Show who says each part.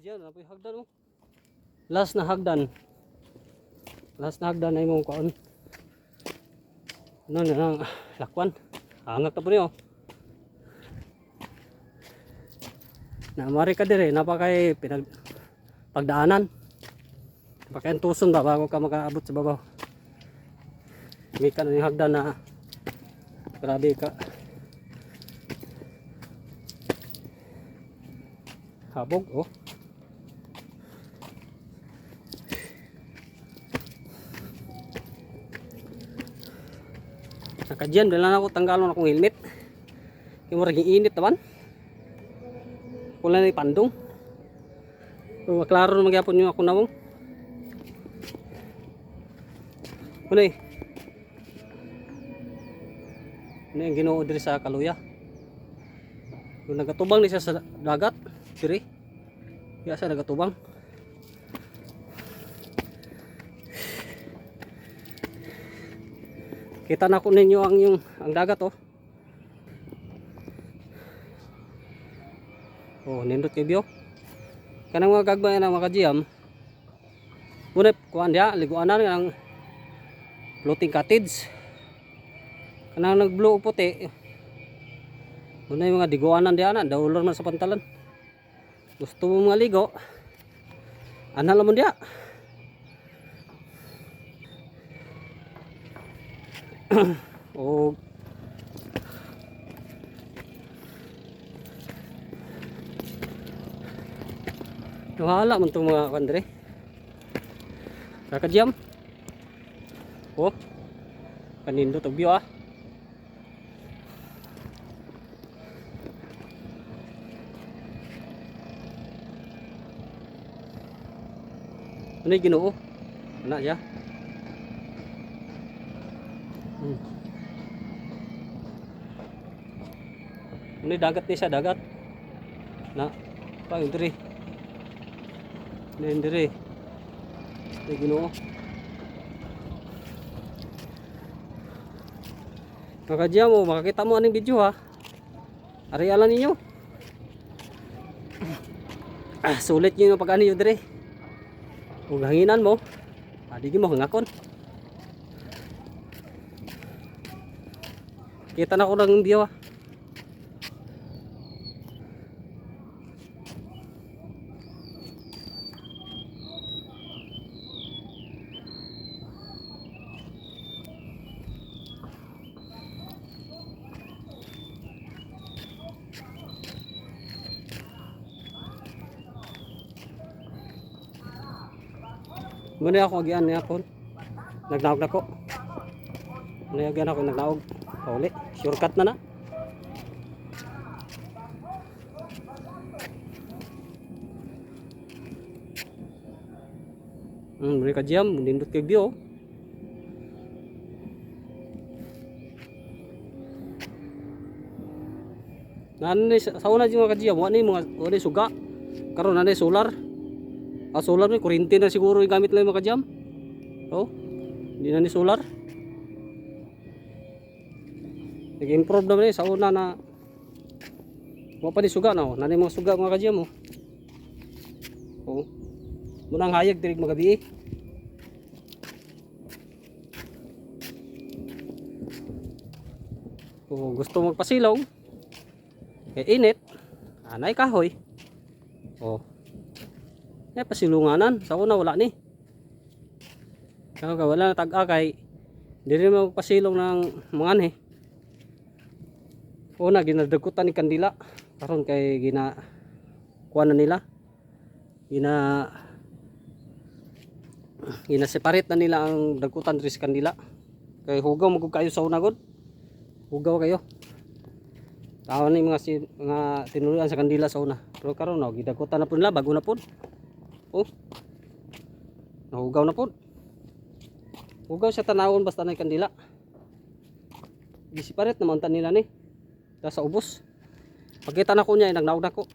Speaker 1: Diyan, na po'y hagdan oh. Last na hagdan. Last na hagdan ay mong kaon. Ano na lang, lakwan. Angak na po niyo. Na mari ka dire, napakay pinag pagdaanan. Pakaintuson ba bago ka makaabot sa babaw. May ka na yung hagdan na grabe ka. Habog oh. Nakadyan, dala na ako tanggalon akong helmet. Kaya murag init naman. Wala na pandong. Pero maklaro na magyapon yung ako nawong. Ano eh? Ano yung Ginoo diri sa Kaluya? Kung nagatubang ni siya sa dagat, diri. Ya siya nagatubang. Kita na ko ninyo ang yung ang dagat oh. Oh, nindot kay biyo. Kanang mga gagmay na mga kajiyam. Muna kuan diha, liguan na ang floating cottage. Kanang nag-blue o puti. Muna yung mga diguanan diha na, daulor man sa pantalan. Gusto mo mga ligo? Ana lang mo diha. O Wala man itong mga kandre. Kakajam. Oh. Kanindot og view ah. Ano yung Ginoo? Ano siya? Ano yung dagat ni siya, dagat. Na, pa yung diri. Ano yung diri? Ano yung Ginoo? Makadya mo, makakita mo aning video ha. Arialan ninyo. Ah, sulit nyo yung pag-ani nyo dire. Kung hanginan mo, adi mo hangakon. Kita na ko ng view ah. Muna ako agian niya kon. Nagnaog na ko. Muna agian ako nagnaog. Pauli, shortcut na na. Muna ka jam, nindot kay view. Nan ni sa una jud mga kajiyam, wa ni mga wa ni suga. Karon na ni solar. Ah, solar ni kuryente na siguro yung gamit lang mga kajam. Oh. Hindi na ni solar. Nag-improve naman eh sa una na wa pa ni suga na oh. Nani mga suga mga kajam oh. Oh. Munang hayag diri magabi eh. Kung gusto magpasilong, kay init, anay kahoy. Oh. Eh pasilunganan sa una wala ni. Kaya ka wala na tag-a kay di rin magpasilong ng mga anhe. Una ginadagkutan ni kandila karon kay gina kuha na nila. Gina gina separate na nila ang dagkutan diri sa kandila. Kay hugaw magud kayo sa una gud. Hugaw kayo. Tao ni mga mga tinuluan sa kandila sa una. Pero karon no, gidagkutan na pud nila, bago na pud. Oh. Nahugaw na pud. Hugaw sa tanawon basta na kandila. Gisiparet naman tan nila ni. Ta sa ubos. Pagkita na ko niya, nagnaog na ko.